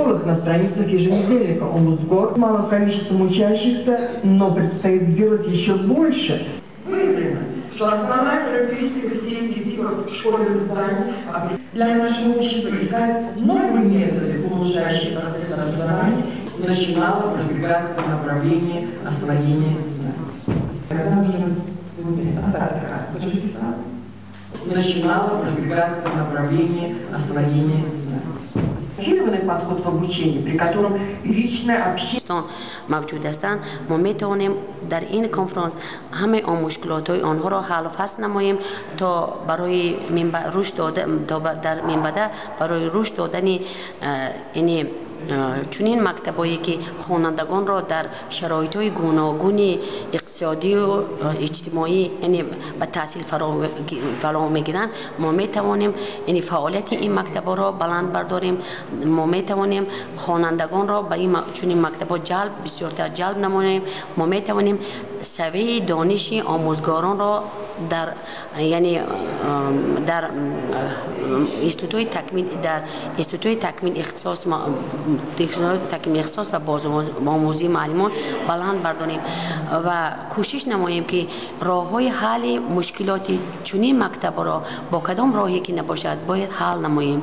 школах на страницах еженедельника «Омузгор». Малым количеством учащихся, но предстоит сделать еще больше. Выявлено, что основная характеристика сети типов школьных зданий для нашего общества искать новые методы, улучшающие процесс образования, начинала продвигаться в направлении освоения знаний. Когда нужно Таджикистан начинала продвигаться в направлении освоения знаний. Подход в обучении, при котором личное общение мавҷуд ҳастанд, мо метавонем дар ин конфронс ҳамаи он мушкилотҳои онҳоро ҳаллу фасл намоем, то барои рушд дода, то дар минбаъда барои рушд додани яъне чунин мактабҳое, ки хонандагонро дар шароитҳои гуногуни иқтисодию иҷтимоӣ, яъне ба таҳсил фаро мегиранд, мо метавонем, яъне фаъолияти ин мактабҳоро баланд бардорем. Мо метавонем хонандагонро ба ин чунин мактабҳо ҷалб, бисёртар ҷалб намоем. Мо метавонем савияи дониши омӯзгоронро дар, яъне дар институтҳои такмил, дар институтҳои такмил ихтисос, такмил ихтисос ва бозомӯзии муаллимон баланд бардорем ва кӯшиш намоем, ки роҳҳои ҳалли мушкилоти чунин мактабро бо кадом роҳе ки набошад бояд ҳал намоем.